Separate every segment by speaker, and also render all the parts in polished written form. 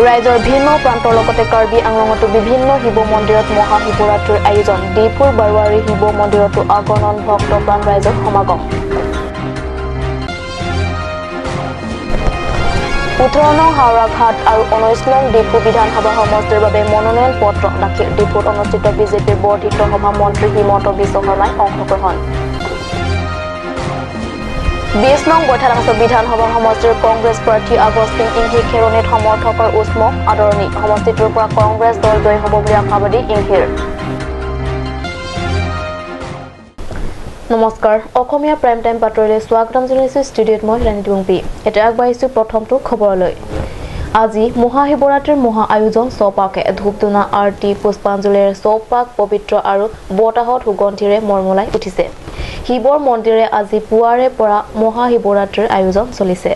Speaker 1: ৰাজ্যৰ ভিন্ন প্ৰান্তৰ লগতে কাৰ্বি আংলঙতো বিভিন্ন শিৱ মন্দিৰত মহাশিৱৰাত্ৰিৰ আয়োজন। ডিফুৰ বাৰোৱাৰী শিৱ মন্দিৰতো আগণন ভক্তপ্ৰাণ ৰাইজৰ সমাগম। 18 নং হাওৰাঘাট আৰু 19 নং ডিফু বিধানসভা সমষ্টিৰ বাবে মনোনয়ন পত্ৰ দাখিল। ডিফুত অনুষ্ঠিত বিজেপিৰ বৰ্ধিত সভা মন্ত্ৰী হিমন্ত বিশ্ব শৰ্মাই অংশগ্ৰহণ। 20 নং বৈঠালাংছ বিধানসভা সমষ্টিৰ কংগ্ৰেছ প্ৰাৰ্থী আগষ্টিন ইংহি খেৰণিত সমৰ্থকৰ উষ্ম আদৰণি। সমষ্টিটোৰ পৰা কংগ্ৰেছ দল জয়ী হ'ব বুলি আশাবাদী ইংহিৰ। নমস্কাৰ, অসমীয়া প্ৰাইম টাইম বাতৰিলৈ স্বাগতম জনাইছোঁ। ষ্টুডিঅ'ত মই ৰাণী ডুংপি। এতিয়া আগবাঢ়িছোঁ প্ৰথমটো খবৰলৈ। আজি মহাশিৱৰাত্ৰিৰ মহা আয়োজন চৌপাশে ধূপ ধূনা আৰতি পুষ্পাঞ্জলিৰে চৌপাশ পবিত্ৰ আৰু বতাহত সুগন্ধিৰে মৰমলাই উঠিছে। শিৱৰ মন্দিৰে আজি পুৱাৰে পৰা মহাশিৱৰাত্ৰিৰ আয়োজন চলিছে।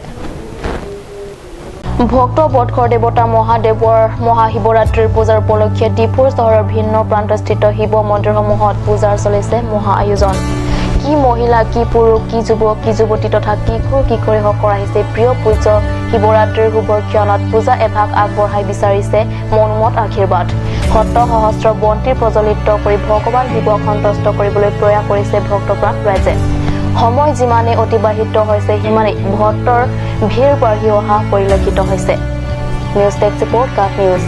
Speaker 1: ভক্ত বৎসৰ দেৱতা মহাদেৱৰ মহাশিৱৰাত্ৰিৰ পূজাৰ উপলক্ষে ডিফুৰ চহৰৰ ভিন্ন প্ৰান্তস্থিত শিৱ মন্দিৰসমূহত পূজাৰ চলিছে মহা আয়োজন। কি মহিলা, কি পুৰুষ, কি যুৱক, কি যুৱতী তথা কিশোৰ কিশোৰীসকল আহিছে প্ৰিয় পূজ্য শিৱৰাত্ৰিৰ শুভ ক্ষণত পূজা এভাগ আগবঢ়াই বিচাৰিছে মনোমত আশীৰ্বাদ। শত সহস্ৰ বন্তি প্ৰজ্বলিত কৰি ভগৱান শিৱক সন্তুষ্ট কৰিবলৈ প্ৰয়াস কৰিছে ভক্তপ্ৰাণ ৰাইজে। সময় যিমানে অতিবাহিত হৈছে সিমানেই ভক্তৰ ভিৰ বাঢ়ি অহা পৰিলক্ষিত হৈছে। নিউজ ডেস্ক ৰিপৰ্ট, কাক নিউজ।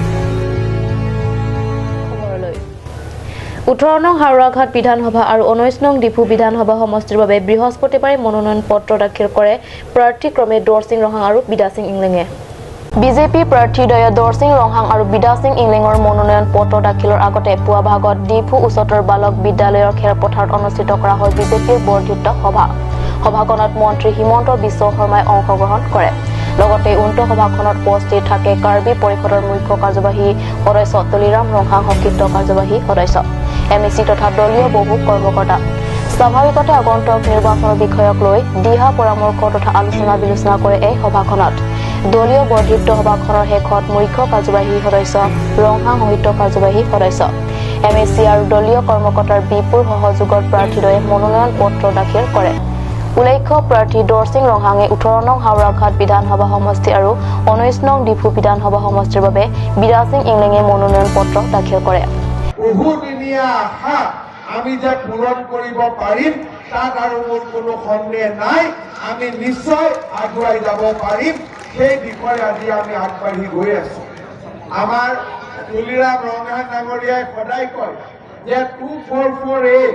Speaker 1: 18 নং হাওৰাঘাট বিধানসভা আৰু 19 নং ডিফু বিধানসভা সমষ্টিৰ বাবে বৃহস্পতিবাৰে মনোনয়ন পত্ৰ দাখিল কৰে প্ৰাৰ্থী ক্ৰমে দৰচিং ৰহাং আৰু বিদাসিং ইংলেঙে। বিজেপি প্ৰাৰ্থীদ্বয় দৰচিং ৰংহাং আৰু বিদাসিং ইংলেঙৰ মনোনয়ন পত্ৰ দাখিলৰ আগতে পুৱা ভাগত ডিফু উচ্চতৰ বালক বিদ্যালয়ৰ খেলপথাৰত অনুষ্ঠিত কৰা হয় বিজেপিৰ বৰ্ধিত সভা। সভাখনত মন্ত্ৰী হিমন্ত বিশ্ব শৰ্মাই অংশগ্ৰহণ কৰে। লগতে উক্ত সভাখনত উপস্থিত থাকে কাৰ্বি পৰিষদৰ মুখ্য কাৰ্যবাহী সদস্য তুলিৰাম ৰংহাং, সংক্ষিপ্ত কাৰ্যবাহী সদস্য, এম.এ.চি তথা দলীয় বহু কৰ্মকৰ্তা। স্বাভাৱিকতে আগন্তুক নিৰ্বাচনৰ বিষয়ক লৈ দিহা পৰামৰ্শ তথা আলোচনা বিলোচনা কৰে এই সভাখনত। দলীয় বৰ্ধিত সভাখনৰ শেষত মুখ্য কাৰ্যবাহী সদস্য ৰংহাং, সংযুক্ত কাৰ্যবাহী সদস্য, এম.এ.চি আৰু দলীয় কৰ্মকৰ্তাৰ বিপুল সহযোগত প্ৰাৰ্থীদ্বয়ে মনোনয়ন পত্ৰ দাখিল কৰে। উল্লেখ্য, প্ৰাৰ্থী দৰচিং ৰংহাঙে 18 নং হাওৰাঘাট বিধানসভা সমষ্টি আৰু 19 নং ডিফু বিধানসভা সমষ্টিৰ বাবে বিৰাচিং ইংলেঙে মনোনয়ন পত্ৰ দাখিল কৰে।
Speaker 2: বহুদিনীয়া আশা আমি যে পূৰণ কৰিব পাৰিম তাত আৰু মোৰ কোনো সন্দেহ নাই। আমি নিশ্চয় আগুৱাই যাব পাৰিম, সেই বিষয়ে আজি আমি আগবাঢ়ি গৈ আছো। আমাৰ তুলিৰাম ৰংহাং ডাঙৰীয়াই সদায় কয় যে 244A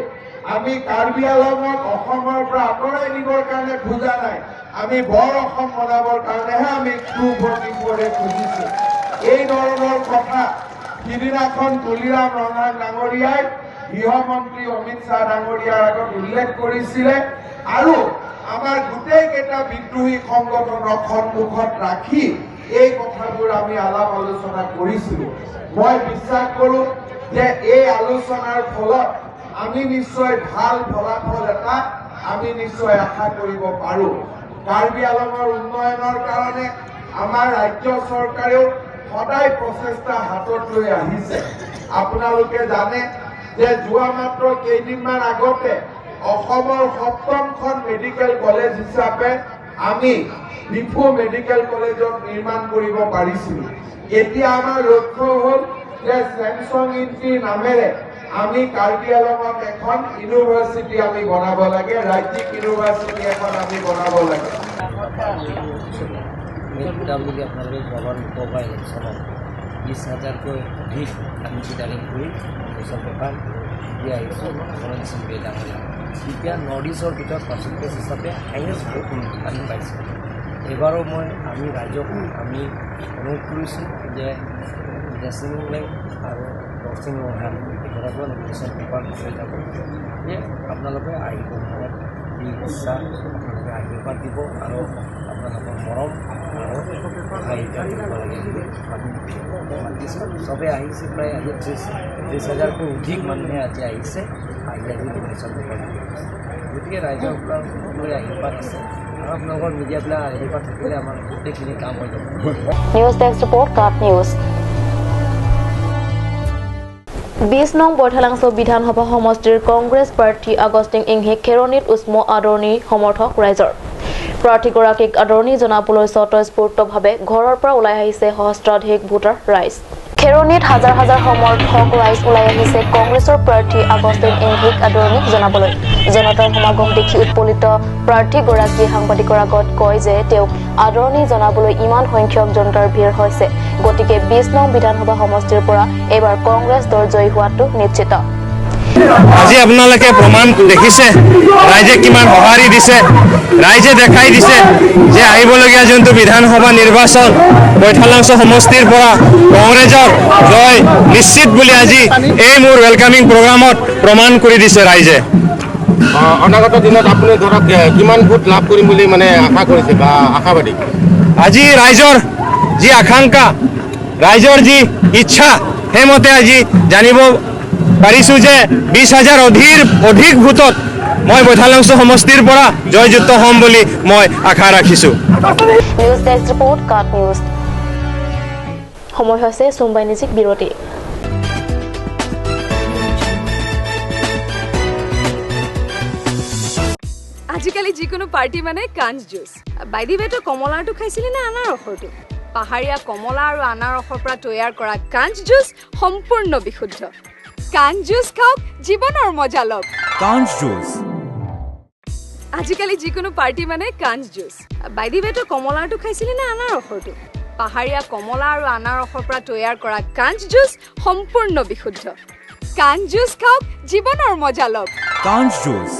Speaker 2: আমি কাৰ্বি আলঙক অসমৰ পৰা আঁতৰাই নিবৰ কাৰণে খোজা নাই, আমি বৰ অসম বনাবৰ কাৰণেহে আমি 244A খুজিছো। এই ধৰণৰ কথা সিদিনাখন তুলিৰাম ৰংহাং ডাঙৰীয়াই গৃহমন্ত্ৰী অমিত শ্বাহ ডাঙৰীয়াৰ আগত উল্লেখ কৰিছিলে আৰু আমাৰ গোটেইকেইটা বিদ্ৰোহী সংগঠনক সন্মুখত ৰাখি এই কথাবোৰ আমি আলাপ আলোচনা কৰিছিলো। মই বিশ্বাস কৰো যে এই আলোচনাৰ ফলত আমি নিশ্চয় ভাল ফলাফল এটা আমি নিশ্চয় আশা কৰিব পাৰো। কাৰ্বি আলঙৰ উন্নয়নৰ কাৰণে আমাৰ ৰাজ্য চৰকাৰেও সদায় প্ৰচেষ্টা হাতত লৈ আহিছে। আপোনালোকে জানে যে যোৱা মাত্ৰ কেইদিনমান আগতে অসমৰ সপ্তমখন মেডিকেল কলেজ হিচাপে আমি ডিফু মেডিকেল কলেজক নিৰ্মাণ কৰিব পাৰিছিলো। এতিয়া আমাৰ লক্ষ্য হ'ল যে চেমচং ইণ্টিৰ নামেৰে আমি কাৰ্বি আলঙত এখন ইউনিভাৰ্চিটি আমি বনাব লাগে, ৰাজ্যিক ইউনিভাৰ্চিটি এখন আমি বনাব লাগে।
Speaker 3: আপোনালোকে যোৱাবাৰ লোকসভা ইলেকশ্যনত 20 হাজাৰকৈ অধিক আমি চিটাৰিং কৰি নমিনেশ্যন পেপাৰ দি আহিছোঁ ৰঞ্জিত সিং বে ডাঙৰীয়া। তেতিয়া নৰ্থ ইষ্টৰ ভিতৰত পাৰ্চেণ্টেজ হিচাপে হাইয়েষ্ট ভোট আমি পাইছোঁ। এইবাৰো আমি ৰাইজক আমি অনুৰোধ কৰিছোঁ যে ডেচিং লেং আৰু দৰচিং ৰংহাং তেখেতকো নমিনেশ্যন পেপাৰ লৈ যাব যে আপোনালোকে আহিব মনত যি ইচ্ছা আপোনালোকে আশীৰ্বাদ দিব আৰু আপোনালোকৰ মৰম আৰু সহায়িকা দিব লাগে বুলি আমি মাতিছোঁ। চবেই আহিছে, প্ৰায় আজি 30 হাজাৰকৈ অধিক মানুহে আজি আহিছে, আহি আজি নমিনেশ্যন পেপাৰ দি গৈছে। গতিকে ৰাইজৰ লৈ আশীৰ্বাদ আছে আৰু আপোনালোকৰ মিডিয়াবিলাক আশীৰ্বাদ থাকিলে আমাৰ গোটেইখিনি কাম হৈ যাব।
Speaker 1: নিউজ ডেস্ক ৰিপৰ্ট, কাট নিউজ। 20 নং বৈঠালাংছ বিধানসভা সমষ্টিৰ কংগ্ৰেছ প্ৰাৰ্থী আগষ্টিন ইংহিক খেৰণিত উষ্ম আদৰণি সমৰ্থক ৰাইজৰ। প্ৰাৰ্থীগৰাকীক আদৰণি জনাবলৈ স্বতঃস্ফূৰ্তভাৱে ঘৰৰ পৰা ওলাই আহিছে সহস্ৰাধিক ভোটাৰ ৰাইজ। খেৰণিত হাজাৰ হাজাৰ সমৰ্থক ৰাইজ ওলাই আহিছে কংগ্ৰেছৰ প্ৰাৰ্থী আগষ্টিন ইংহিক আদৰণি জনাবলৈ। জনতাৰ সমাগম দেখি উৎফুল্লিত প্ৰাৰ্থীগৰাকীয়ে সাংবাদিকৰ আগত কয় যে তেওঁক আদৰণি জনাবলৈ ইমান সংখ্যক জনতাৰ ভিৰ হৈছে, গতিকে 20 নং বিধানসভা সমষ্টিৰ পৰা এইবাৰ কংগ্ৰেছ দল জয়ী হোৱাটো নিশ্চিত।
Speaker 4: আজি আপোনালোকে প্ৰমাণ দেখিছে, ৰাইজে কিমান সঁহাৰি দিছে, ৰাইজে দেখাই দিছে যে আহিবলগীয়া যোনটো বিধানসভা নিৰ্বাচন বৈঠালাংছ সমষ্টিৰ পৰা কংগ্ৰেছৰ জয় নিশ্চিত বুলি আজি এই মোৰ ৱেলকামিং প্ৰগ্ৰামত প্ৰমাণ কৰি দিছে ৰাইজে।
Speaker 5: অনাগত দিনত আপুনি ধৰক কিমান ভোট লাভ কৰিম বুলি মানে আশা কৰিছে বা আশাবাদী?
Speaker 4: আজি ৰাইজৰ যি আকাংক্ষা, ৰাইজৰ যি ইচ্ছা, সেইমতে আজি জানিব পাৰিছোঁ যে 20,000 অধিক ভোটত মই বৈঠালাংছ সমষ্টিৰ পৰা জয়যুক্ত হ'ম বুলি মই আশা ৰাখিছোঁ।
Speaker 1: নিউজ ডেস্ক ৰিপৰ্ট, কাট নিউজ। সময় হৈছে সোমবাই নিজিক বিৰতি।
Speaker 6: আজিকালি যিকোনো পাৰ্টি মানে কাঞ্চ জুচ। বাই the ৱে, তই কমলাৰটো খাইছিলি নে আনাৰসৰটো? পাহাৰীয়া কমলা আৰু আনাৰসৰ পৰা তৈয়াৰ কৰা কাঞ্চ জুচ সম্পূৰ্ণ বিশুদ্ধ। কাঞ্চ জুচ খাওক, জীৱনৰ মজা লওক।
Speaker 7: কাঞ্চ জুচ।
Speaker 6: আজিকালি যিকোনো পাৰ্টি মানে কাঞ্চ জুচ। বাই the ৱে, তই কমলাৰটো খাইছিলি নে আনাৰসৰটো? পাহাৰীয়া কমলা আৰু আনাৰসৰ পৰা তৈয়াৰ কৰা কাঞ্চ জুচ সম্পূৰ্ণ বিশুদ্ধ। কাঞ্চ জুচ খাওক, জীৱনৰ মজা লওক।
Speaker 7: কাঞ্চ জুচ।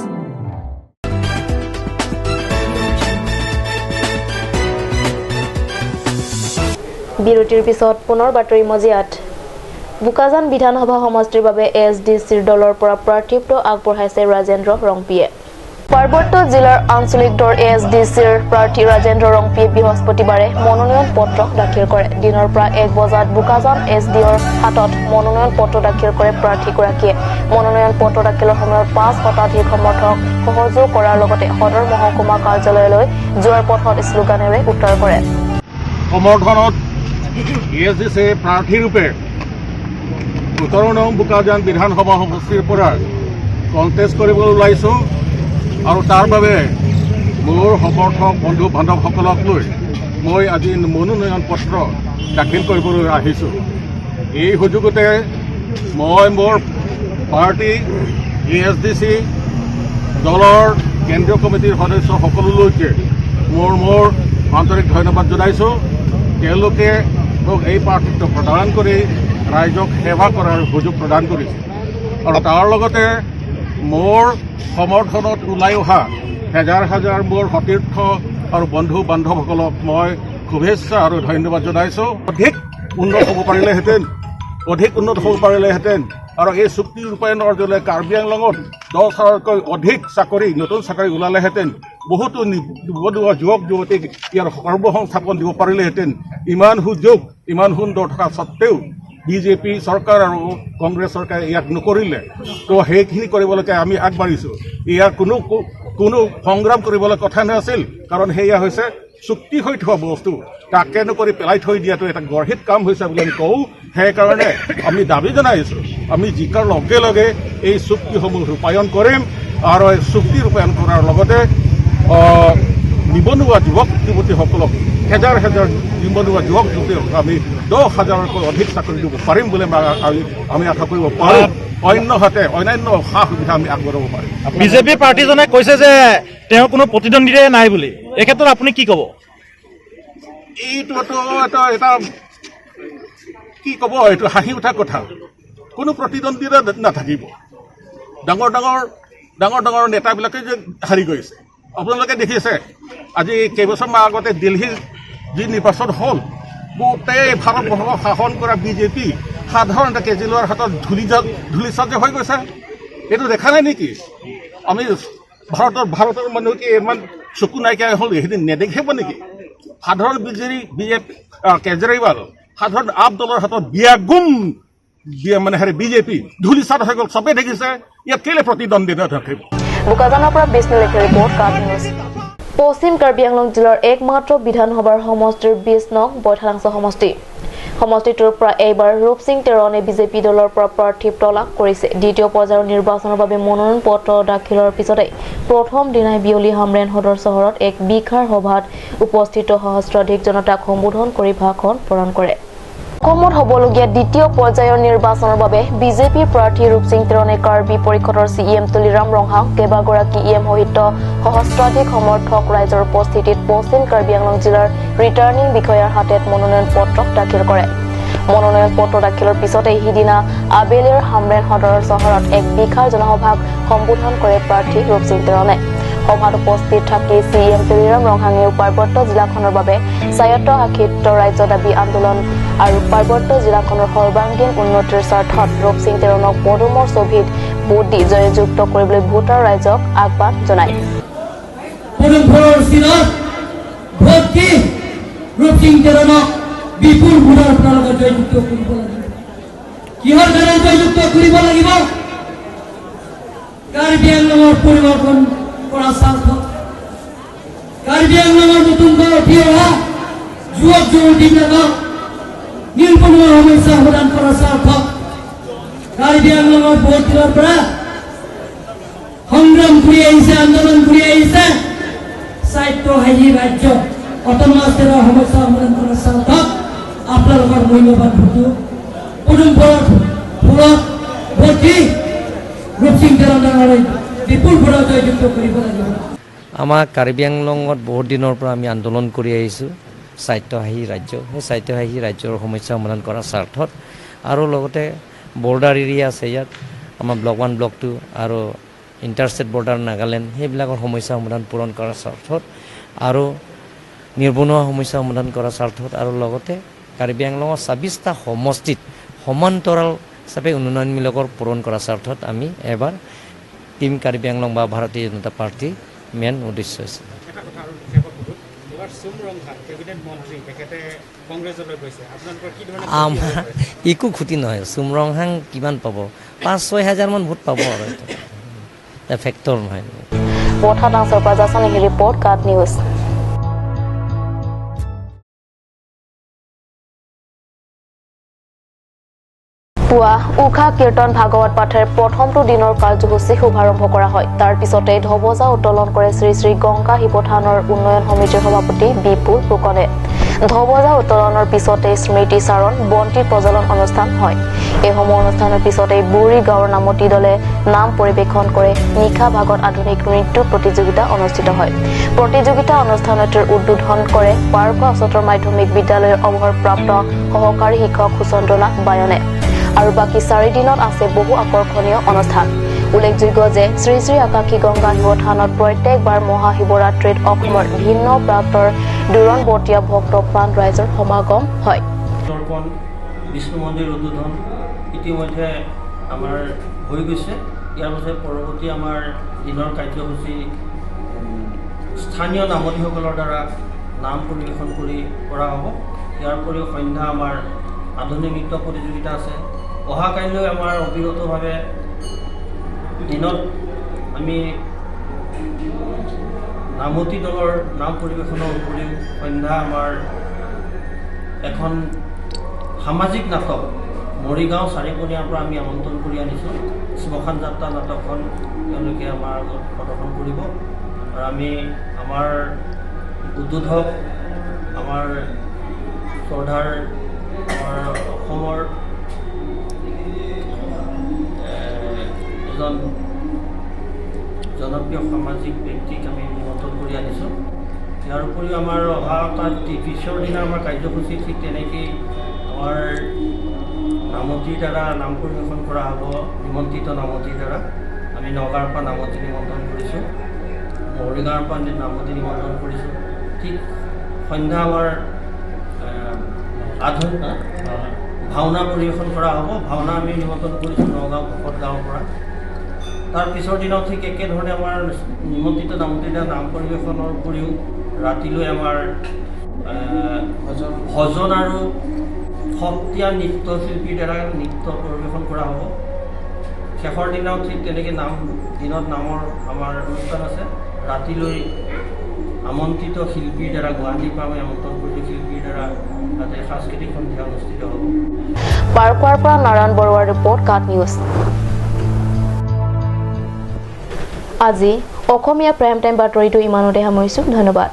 Speaker 1: বিৰতিৰ পিছত পুনৰ বাতৰি মজিয়াত। বোকাজান বিধানসভা সমষ্টিৰ বাবে এছ ডি চিৰ দলৰ পৰা প্ৰাৰ্থিত্ব আগবঢ়াইছে ৰাজেন্দ্ৰ ৰংপিয়ে। পাৰ্বত্য জিলাৰ আঞ্চলিক দল এছ ডি চিৰ প্ৰাৰ্থী ৰাজেন্দ্ৰ ৰংপিয়ে বৃহস্পতিবাৰে মনোনয়ন পত্ৰ দাখিল কৰে। দিনৰ প্ৰায় 1 বজাত বোকাজান এছ ডি অৰ হাতত মনোনয়ন পত্ৰ দাখিল কৰে প্ৰাৰ্থীগৰাকীয়ে। মনোনয়ন পত্ৰ দাখিলৰ সময়ত 5 শতাধিক সমৰ্থক সহযোগ কৰাৰ লগতে সদৰ মহকুমা কাৰ্যালয়লৈ যোৱাৰ পথত শ্লোগানেৰে উত্তৰ কৰে।
Speaker 8: সমৰ্থনত এছ ডি চি প্ৰাৰ্থীৰূপে 17 নং বোকাজান বিধানসভা সমষ্টিৰ পৰা কণ্টেষ্ট কৰিবলৈ ওলাইছোঁ আৰু তাৰ বাবে মোৰ সমৰ্থক বন্ধু বান্ধৱসকলক লৈ মই আজি মনোনয়ন পত্ৰ দাখিল কৰিবলৈ আহিছোঁ। এই সুযোগতে মই মোৰ পাৰ্টি এ এছ ডি চি দলৰ কেন্দ্ৰীয় কমিটিৰ সদস্য সকলোলৈকে মোৰ মোৰ আন্তৰিক ধন্যবাদ জনাইছোঁ। তেওঁলোকে মোক এই প্ৰাৰ্থিত্ব প্ৰদান কৰি ৰাইজক সেৱা কৰাৰ সুযোগ প্ৰদান কৰিছে আৰু তাৰ লগতে মোৰ সমৰ্থনত ওলাই অহা হেজাৰ হাজাৰ মোৰ সতীৰ্থ আৰু বন্ধু বান্ধৱসকলক মই শুভেচ্ছা আৰু ধন্যবাদ জনাইছোঁ। অধিক উন্নত হ'ব পাৰিলেহেঁতেন, অধিক উন্নত হ'ব পাৰিলেহেঁতেন আৰু এই চুক্তি ৰূপায়ণৰ জৰিয়তে কাৰ্বি আংলঙত 10,000তকৈ অধিক চাকৰি, নতুন চাকৰি ওলালেহেঁতেন, বহুতো নিবনুৱা যুৱক যুৱতীক ইয়াৰ কৰ্মসংস্থাপন দিব পাৰিলেহেঁতেন। ইমান সুযোগ, ইমান সুন্দৰ থকা স্বত্তেও বিজেপি চৰকাৰ আৰু কংগ্ৰেছ চৰকাৰে ইয়াক নকৰিলে। তো সেইখিনি কৰিবলৈকে আমি আগবাঢ়িছোঁ। ইয়াৰ কোনো কোনো সংগ্ৰাম কৰিবলৈ কথা নাছিল, কাৰণ সেয়া হৈছে চুক্তি হৈ থোৱা বস্তু, তাকে নকৰি পেলাই থৈ দিয়াটো এটা গৰ্হিত কাম হৈছে বুলি আমি কওঁ। সেইকাৰণে আমি দাবী জনাইছোঁ, আমি জিকাৰ লগে লগে এই চুক্তিসমূহ ৰূপায়ণ কৰিম আৰু এই চুক্তি ৰূপায়ণ কৰাৰ লগতে নিবনুৱা যুৱক যুৱতীসকলক, হেজাৰ হেজাৰ নিবনুৱা যুৱক যুৱতীসকলক আমি 10,000তকৈ অধিক চাকৰি দিব পাৰিম বুলি আমি আশা কৰিব পাৰোঁ। অন্যহাতে অন্যান্য সা সুবিধা আমি আগবঢ়াব পাৰিম।
Speaker 9: বিজেপি প্ৰাৰ্থীজনে কৈছে যে তেওঁৰ কোনো প্ৰতিদ্বন্দ্বিতাই নাই বুলি, এই ক্ষেত্ৰত আপুনি কি ক'ব?
Speaker 8: এইটোতো এটা কি ক'ব, এইটো হাঁহি উঠা কথা। কোনো প্ৰতিদ্বন্দ্বিতা নাথাকিব। ডাঙৰ ডাঙৰ ডাঙৰ ডাঙৰ নেতাবিলাকে যে হাৰি গৈছে, আপোনালোকে দেখিছে। আজি কেইবছৰমান আগতে দিল্লীৰ যি নিৰ্বাচন হ'ল, গোটেই ভাৰতবৰ্ষক শাসন কৰা বিজেপি সাধাৰণতে কেজৰিৱালৰ হাতত ধূলি হৈ গৈছে। এইটো দেখা নাই নেকি? আমি ভাৰতৰ মানুহ কি ইমান চকু নাইকিয়া হ'ল, সেইখিনি নেদেখিব নেকি? সাধাৰণ বিজেপি কেজৰিৱাল, সাধাৰণ আপ দলৰ হাতত বিয়াগুম মানে হেৰি বিজেপি ধূলিচাত হৈ গ'ল, চবেই দেখিছে। ইয়াত কেলে প্ৰতিদ্বন্দ্বিতা থাকিব?
Speaker 1: বোকাজানৰ পৰা বিষ্ণু লেখীৰ ৰিপৰ্ট, কাট নিউজ। পশ্চিম কাৰ্বি আংলং জিলাৰ একমাত্ৰ বিধানসভাৰ সমষ্টিৰ 20 নং বৈঠালাংছ সমষ্টি। সমষ্টিটোৰ পৰা এইবাৰ ৰূপসিং তেৰণে বিজেপি দলৰ পৰা প্ৰাৰ্থিত্ব লাভ কৰিছে। দ্বিতীয় পৰ্যায়ৰ নিৰ্বাচনৰ বাবে মনোনয়ন পত্ৰ দাখিলৰ পিছতে প্ৰথম দিনাই বিয়লি হামৰেণ সদৰ চহৰত এক বিশাল সভাত উপস্থিত সহস্ৰাধিক জনতাক সম্বোধন কৰি ভাষণ প্ৰদান কৰে। অসমত হ'বলগীয়া দ্বিতীয় পৰ্যায়ৰ নিৰ্বাচনৰ বাবে বিজেপিৰ প্ৰাৰ্থী ৰূপসিং তেৰণে কাৰ্বি পৰিষদৰ চি এম তুলিৰাম ৰংহাং, কেইবাগৰাকী ই এম সহিত সহস্ৰাধিক সমৰ্থক ৰাইজৰ উপস্থিতিত পশ্চিম কাৰ্বি আংলং জিলাৰ ৰিটাৰ্ণিং বিষয়াৰ হাতত মনোনয়ন পত্ৰ দাখিল কৰে। মনোনয়ন পত্ৰ দাখিলৰ পিছতে সিদিনা আবেলিৰ হামৰেণ সদৰ চহৰত এক বিশাল জনসভাক সম্বোধন কৰে প্ৰাৰ্থী ৰূপসিং তেৰণে। সভাত উপস্থিত থাকি চি এম তুলিৰাম ৰংহাঙেও পাৰ্বত্য জিলাখনৰ বাবে স্বায়ত্তশাসিত ৰাজ্য দাবী আন্দোলন আৰু পাৰ্বত্য জিলাখনৰ সৰ্বাংগীন উন্নতিৰ স্বাৰ্থত ৰূপসিং তেৰণক পদুমৰ ছবিত ভোট দি জয়যুক্ত কৰিবলৈ ভোটাৰ ৰাইজক আহ্বান জনায়।
Speaker 10: বিপুল ভোটৰ আপোনালোকে জয়যুক্ত কৰিব লাগিব। কিহৰ কাৰণে জয়যুক্ত কৰিব লাগিব? কাৰ্বি আংলঙৰ পৰিৱৰ্তন কৰাৰ স্বাৰ্থত, কাৰ্বি আংলঙৰ নতুনকৈ উঠি অহা যুৱক যুৱতীবিলাকক নিবনুৱা সমস্যা সমাধান কৰাৰ স্বাৰ্থত, কাৰ্বি আংলঙৰ বহুত দিনৰ পৰা সংগ্ৰাম কৰি আহিছে, আন্দোলন কৰি আহিছে, স্বায়ত্তশাসী ৰাজ্য অট'নমাছ ষ্টেটৰ সমস্যা সমাধান কৰাৰ স্বাৰ্থত আপোনালোকৰ মূল্যৱান ভোটটো পদুম ফুলত ভোট দি ৰূপসিং তেৰণ ডাঙৰীয়াক বিপুল ভোটত জয়যুক্ত কৰিব লাগিব।
Speaker 3: আমাৰ কাৰ্বি আংলঙত বহুত দিনৰ পৰা আমি আন্দোলন কৰি আহিছোঁ স্বায়ত্তশাসী ৰাজ্য, সেই স্বায়ত্তশাসী ৰাজ্যৰ সমস্যা সমাধান কৰাৰ স্বাৰ্থত আৰু লগতে বৰ্ডাৰ এৰিয়া আছে ইয়াত আমাৰ ব্লক 1 ব্লক 2 আৰু ইণ্টাৰষ্টেট বৰ্ডাৰ নাগালেণ্ড, সেইবিলাকৰ সমস্যা সমাধান পূৰণ কৰাৰ স্বাৰ্থত আৰু নিবনুৱা সমস্যা সমাধান কৰাৰ স্বাৰ্থত আৰু লগতে কাৰ্বি আংলঙৰ 26টা সমষ্টিত সমান্তৰাল হিচাপে উন্নয়নমূলকৰ পূৰণ কৰাৰ স্বাৰ্থত আমি এবাৰ টিম কাৰ্বি আংলং বা ভাৰতীয় জনতা পাৰ্টীৰ মেইন উদ্দেশ্য হৈছে। আমাৰ একো ক্ষতি নহয়, চুম ৰংহাং কিমান পাব? 5-6 হাজাৰমান ভোট পাব আৰু ফেক্টৰ নহয়।
Speaker 1: ৰিপৰ্ট কাট নিউজ। পুৱা উষা কীৰ্তন ভাগৱত পাঠেৰ প্ৰথমটো দিনৰ কাৰ্যসূচী শুভাৰম্ভ কৰা হয়। তাৰ পিছতে ধ্বজা উত্তোলন কৰে শ্ৰী শ্ৰী গংগা শিৱথানৰ উন্নয়ন সমিতিৰ সভাপতি বিপুল ফুকনে। ধ্বজা উত্তোলনৰ পিছতে স্মৃতিচাৰণ, বন্তি প্ৰজ্বলন অনুষ্ঠান হয়। এইসমূহ অনুষ্ঠানৰ পিছতে বুঢ়ী গাঁৱৰ নামতি দলে নাম পৰিৱেশন কৰে। নিশা ভাগত আধুনিক নৃত্য প্ৰতিযোগিতা অনুষ্ঠিত হয়। প্ৰতিযোগিতা অনুষ্ঠানটোৰ উদ্বোধন কৰে পাৰ্ক উচ্চতৰ মাধ্যমিক বিদ্যালয়ৰ অৱসৰপ্ৰাপ্ত সহকাৰী শিক্ষক সুচন্দ্ৰনাথ বায়নে। আৰু বাকী 4 দিনত আছে বহু আকৰ্ষণীয় অনুষ্ঠান। উল্লেখযোগ্য যে শ্ৰী শ্ৰী আকাশী গংগা শিৱথানত প্ৰত্যেকবাৰ মহাশিৱৰাত্ৰিত অসমৰ ভিন্ন প্ৰান্তৰ দূৰণবৰ্তীয়া ভক্ত প্ৰাণ ৰাইজৰ সমাগম হয়।
Speaker 11: তৰ্পণ বিষ্ণু মন্দিৰ উদ্বোধন ইতিমধ্যে আমাৰ হৈ গৈছে। ইয়াৰ পাছত পৰৱৰ্তী আমাৰ দিনৰ কাৰ্যসূচী স্থানীয় নামতিসকলৰ দ্বাৰা নাম পৰিৱেশন কৰি কৰা হ'ব। ইয়াৰ উপৰিও সন্ধ্যা আমাৰ আধুনিক নৃত্য প্ৰতিযোগিতা আছে। অহা কাইলৈ আমাৰ অবিৰতভাৱে দিনত আমি নামতি দলৰ নাম পৰিৱেশনৰ উপৰিও সন্ধ্যা আমাৰ এখন সামাজিক নাটক মৰিগাঁও চাৰিকোণীয়াৰ পৰা আমি আমন্ত্ৰণ কৰি আনিছোঁ। শ্মশান যাত্ৰা নাটকখন তেওঁলোকে আমাৰ আগত প্ৰদৰ্শন কৰিব। আৰু আমি আমাৰ উদ্বোধক আমাৰ শ্ৰদ্ধাৰ আমাৰ অসমৰ এজন জনপ্ৰিয় সামাজিক ব্যক্তিক আমি নিমন্ত্ৰণ কৰি আনিছোঁ। ইয়াৰ উপৰিও আমাৰ অহা তাৰ পিছৰ দিনা আমাৰ কাৰ্যসূচী ঠিক তেনেকেই আমাৰ নামতিৰ দ্বাৰা নাম পৰিৱেশন কৰা হ'ব। নিমন্ত্ৰিত নামতিৰ দ্বাৰা আমি নগাঁৱৰ পৰা নামতি নিমন্ত্ৰণ কৰিছোঁ, মৰিগাঁৱৰ পৰা নামতি নিমন্ত্ৰণ কৰিছোঁ। ঠিক সন্ধ্যা আমাৰ আধুনিক ভাওনা পৰিৱেশন কৰা হ'ব। ভাওনা আমি নিমন্ত্ৰণ কৰিছোঁ নগাঁও ভকত গাঁৱৰ পৰা। তাৰ পিছৰ দিনাও ঠিক একেধৰণে আমাৰ নিমন্ত্ৰিত নামতিৰ দ্বাৰা নাম পৰিৱেশনৰ উপৰিও ৰাতিলৈ আমাৰ ভজন আৰু সত্ৰীয়া নৃত্যশিল্পীৰ দ্বাৰা নৃত্য পৰিৱেশন কৰা হ'ব। শেষৰ দিনাও ঠিক তেনেকৈ নাম দিনত নামৰ আমাৰ অনুষ্ঠান আছে। ৰাতিলৈ আমন্ত্ৰিত শিল্পীৰ দ্বাৰা গুৱাহাটীৰ পৰা আমি আমন্ত্ৰণ কৰিছোঁ শিল্পীৰ দ্বাৰা দ্বাৰা তাতে সাংস্কৃতিক সন্ধিয়া অনুষ্ঠিত হ'ব।
Speaker 1: পাৰ্কোৱাৰ পৰা নাৰায়ণ বৰুৱাৰ ৰিপৰ্ট, কাট নিউজ। আজি অসমীয়া প্ৰাইম টাইম বাতৰিটো ইমানতে সামৰিছোঁ। ধন্যবাদ।